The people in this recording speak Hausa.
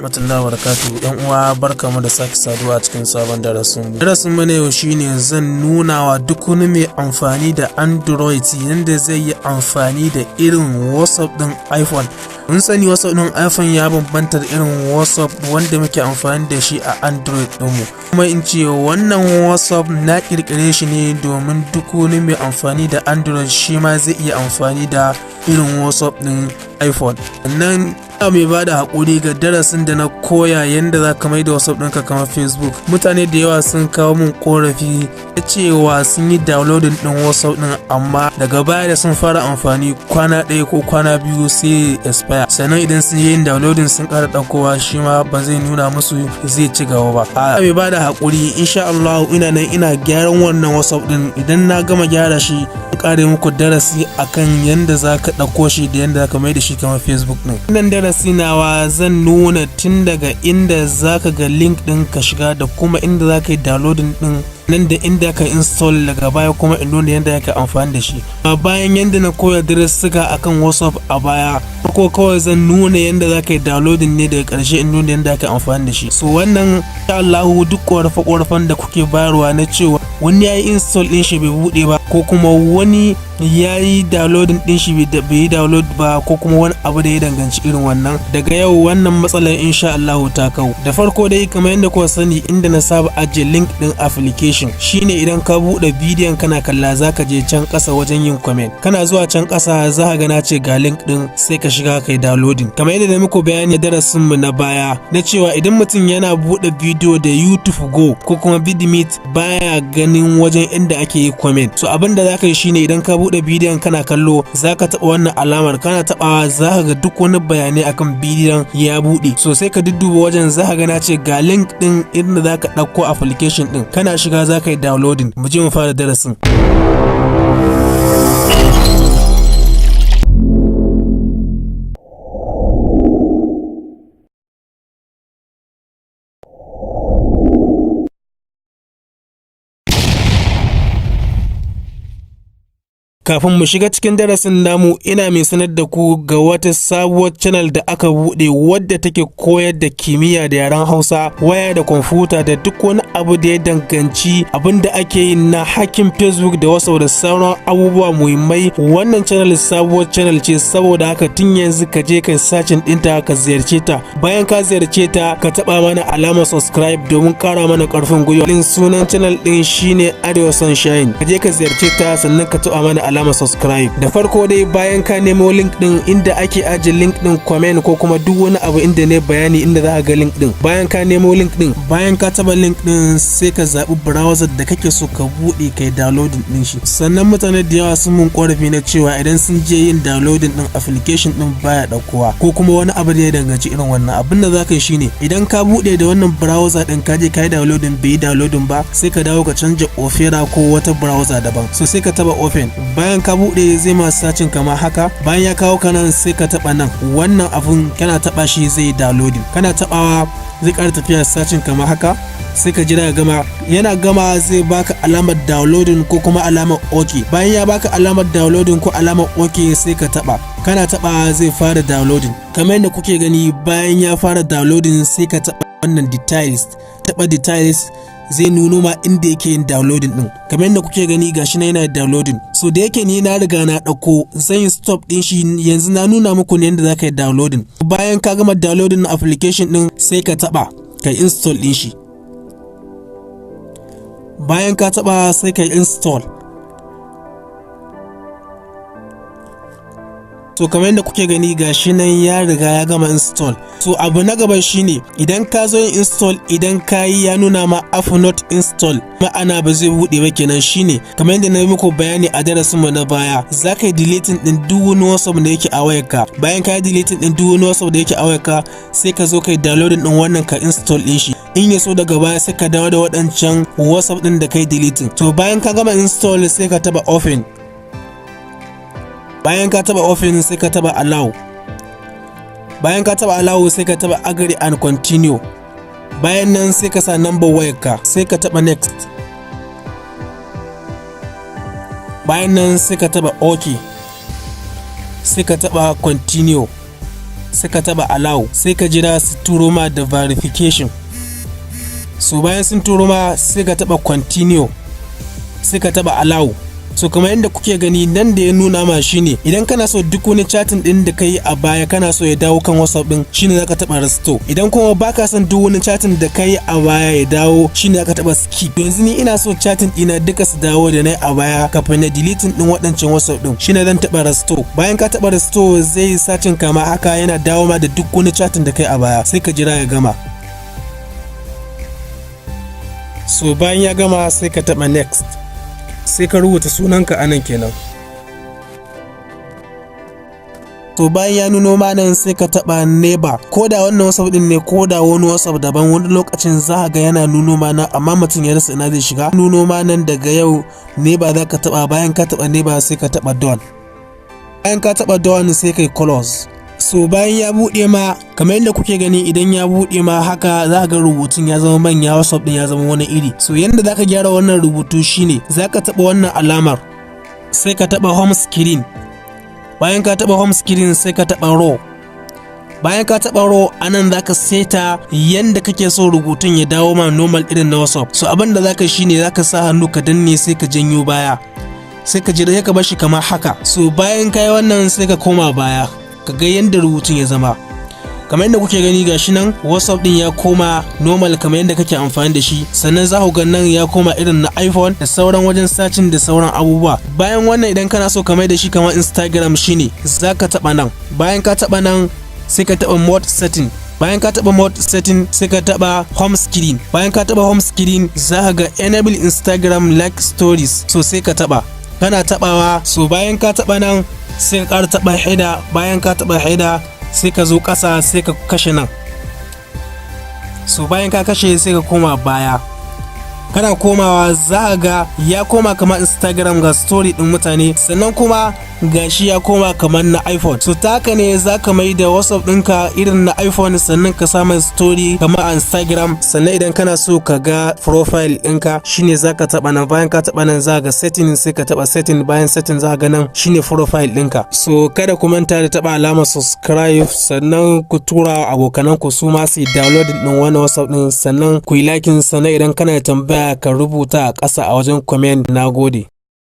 Rahmatullahi wa barakatuhu. Yan uwa, barkamu da sake saduwa a cikin sabon darasin mu. Darasin mu na yau shine zan nuna wa duk wani mai amfani da Android yadda zai yi amfani da irin WhatsApp din iPhone. Mun sani WhatsApp din iPhone ya bambanta da irin WhatsApp wanda muke amfani da shi a Android ɗinmu. Kuma in ce wannan WhatsApp na kirkire shi ne domin duk wani mai amfani da Android shi ma zai iya amfani da irin WhatsApp din iPhone. Sannan ina mai ba da haƙuri ga darasin da na koya yadda za ka mai da WhatsApp ɗinka kamar Facebook. Mutane da yawa sun kawo min ƙorafi na cewa sun yi downloading ɗin WhatsApp ɗin, amma daga baya da sun fara amfani kwana 1 ko kwana 2 sai expire. Sannan idan sun yi downloading sun ƙara ɗaukowa, shi ma ba zai nuna musu zai ci gaba ba. A mai ba da haƙuri, insha Allah ina nan ina gyaran wannan WhatsApp ɗin. Idan na gama gyara shi, ƙare muku darasi akan yadda za ka ɗauko shi da yadda za ka mai da shi kamar Facebook ɗin. Wannan darasi nawa zan nuna tun daga inda za ka ga link ɗin ka shiga, da kuma inda za ka yi downloading ɗin nan, da inda ka install, daga baya kuma in nuna yadda ka amfani da shi. Bayan yadda na koya darussuka akan WhatsApp a baya, farko kawai zan nuna yadda za ka yi downloading ne, daga ƙarshe in nuna yadda ka amfani da shi. So wannan, insha Allahu, duk ƙorafe-ƙorafen da kuke bayarwa na cewa wani ya yi install ɗin shi bai buɗe ba, ko kuma wani ya yi downloading ɗin shi bai yi download ba, ko kuma wani abu da ya danganci irin wannan, daga yau wannan matsalar insha Allahu ta kau. Da farko dai, kamar yadda kuka sani, inda na saba ajiye link ɗin application shine idan ka buɗe bidiyon kana kalla, zaka je can ƙasa wajen yin comment. Kana zuwa can ƙasa, za ka ga na ce ga link ɗin, sai ka shiga kai downloading. Kamar yadda na muku bayani darasin mu na baya na cewa idan mutum yana buɗe bidiyo da YouTube Go ko kuma Vidmate, baya ganin wajen inda ake yi comment. So abin da zaka yi shine, idan ka buɗe bidiyon kana kallo, zaka taɓa wannan alamar. Kana taɓawa, za ka ga duk wani bayanai akan bidiyon ya buɗe. So sai ka dudduba wajen, za ka ga na ce ga link ɗin inda zaka ɗauko application ɗin. Kana shiga za ka yi downloading. Mu je mu fara darasin. Kafin mu shiga cikin darasin namu, ina mai sanar da ku ga wata sabuwar channel da aka buɗe wadda take koyar da kimiyya da yaren Hausa, waya da kwamfuta, da duk wani abu da ya danganci abin da ake yi na hacking Facebook da wasu da sauran abubuwa muhimmai. Wannan channel sabuwar channel ce, saboda haka tun yanzu ka je ka searching ɗinta ka ziyarce ta. Bayan ka ziyarce ta, ka taɓa mana alamar subscribe domin ƙara mana ƙarfin gwiwa. Sunan channel ɗin shine Arewa Sunshine. Ka je ka ziyarce ta, sannan ka taɓa mana alamar subscribe. Da farko dai, bayan ka nemo link din inda ake ajiye link din comment ko kuma duk wani abu inda ne bayani inda za ka ga link din, bayan ka nemo link din, bayan ka taba link din, sai ka zaɓi browser da kake so ka buɗe kai downloading din shi. Sannan mutane da yawa sun mun korafi na cewa idan sun je yin downloading din application din baya ɗaukowa, ko kuma wani abu da ya danganci irin wannan. Abin da za ka yi shine, idan ka buɗe da wannan browser din, ka je ka yi downloading bai yi downloading ba, sai ka dawo ka canja Opera ko wata browser daban. So sai ka taba open. Bayan ka bude, zai ma searching kama haka. Bayan ya kawo ka nan, sai ka taba nan, wannan abun. Kana taba shi zai downloading. Kana tabawa, zai ƙara tafiya searching kama haka. Sai ka jira ya gama. Yana gama, zai baka alamar downloading ko kuma alamar OK. Bayan ya baka alamar downloading ko alamar OK, sai ka taba. Kana taba, zai fara downloading kamar yadda kuke gani. Bayan ya fara downloading, sai ka taba wannan details. Taba details zai nuno ma inda yake yin downloading din. Kamar yadda kuke gani, gashi na yana downloading. So da yake ni na riga na dauko, zan yi stop din shi yanzu. Na nuna muku ne yadda zaka yi downloading. Bayan ka gama downloading na application din, sai ka taba ka install din shi. Bayan ka taba, sai ka install. So kamar yadda kuke gani, gashi nan ya riga ya gama install. So abu na gaba shine, idan ka zo yin install, idan ka yi ya nuna ma "app not install", ma'ana ba zai buɗe ba kenan. Shine kamar yadda na yi muku bayani a darasin mu na baya, za ka yi deleting din duk wani WhatsApp da yake a wayarka. Bayan ka yi deleting din duk wani WhatsApp da yake a wayarka, sai ka zo ka yi downloading din wannan ka install din shi. In ya so daga baya, sai ka dawo da waɗancan WhatsApp din da kai deleting. To bayan ka gama install, sai ka taba open. Bayan ka taba open, sai ka taba allow. Bayan ka taba allow, sai ka taba agree and continue. Bayan nan sai ka sa number wayarka, sai ka taba next. Bayan nan sai ka taba OK, sai ka taba continue. Sai ka taba allow, sai ka jira su turo ma da verification. So bayan sun turo ma, sai ka taba continue, sai ka taba allow. So kamar yadda kuke gani nan, da ya nuna ma shine idan kana so duk wani chatting din da kai a baya kana so ya dawo kan WhatsApp din, shine zaka taba restore. Idan kuma baka son duk wani chatting da kai a baya ya dawo, shine zaka taba skip. Yanzu ni ina so chatting dina duka su dawo da nayi a baya kafin na deleting din waɗancan WhatsApp din, shine zan taba restore. Bayan ka taba restore, zai searching kama haka, yana dawo ma da duk wani chatting da kai a baya. Sai ka jira ya gama. So bayan ya gama, sai ka taba next, sai ka rubuta sunanka anan kenan. To bayan ya nuno ma nan, sai ka taba never. Ko da wannan WhatsApp din ne, ko da wani WhatsApp daban, wani lokacin za ga yana nuno ma nan amma mutum ya rasa ina zai shiga. Nuno ma nan, daga yau never za ka taba. Bayan ka taba never, sai ka taba done. Bayan ka taba done, sai kai close. So bayan ya buɗe ma kamar yadda kuke gani, idan ya buɗe ma haka, za ga rubutun ya zama manya, WhatsApp din ya zama wani iri. So yadda za ka gyara wannan rubutu shine za ka taɓa wannan alamar, sai ka taɓa home screen. Bayan ka taɓa home screen, sai ka taɓa row. Bayan ka taɓa row, anan za ka seta yanda kake so rubutun ya dawo ma normal irin na WhatsApp. So abin da za ka shine za ka sa hannu ka danne, sai ka janyo baya, sai ka jira ka bar shi kamar haka. So bayan ka yi wannan, sai ka koma baya ka ga yadda rubutun ya zama. Kamar yadda kuke gani, gashi nan WhatsApp din ya koma normal kamar yadda kake amfani da shi. Sannan za ku ga nan ya koma irin na iPhone da sauran wajen searching da sauran abubuwa. Bayan wannan, idan kana so ka mai da shi kamar Instagram, shine za ka taba nan. Bayan ka taba nan, sai ka taba more setting. Bayan ka taba more setting, sai ka taba home screen. Bayan ka taba home screen, za ka ga enable Instagram like stories. So sai ka taba. Kana tabawa, so bayan ka taba nan, sai ka ƙara taba header. Bayan ka taba header, sai ka zo ƙasa, sai ka kashe nan. So bayan ka kashe, sai ka koma baya. Kana komawa, za ga ya koma kamar Instagram, ga story din mutane, sannan kuma gashi ya koma kamar na iPhone. So ta haka ne za ka mai da WhatsApp ɗinka irin na iPhone, sannan ka samu story kamar a Instagram. Sannan idan kana so ka ga profile ɗinka, shine za ka taɓa nan. Bayan ka taɓa nan, za ga setting, sai ka taɓa setting. Bayan setting, za ga nan shine profile ɗinka. So kada ku manta da taɓa alamar subscribe, sannan ku tura abokanan ku su ma su yi download ɗin wannan WhatsApp ɗin, sannan ku yi liking. Sannan idan kana da tambaya, ka rubuta a ƙasa a wajen comment. Na gode.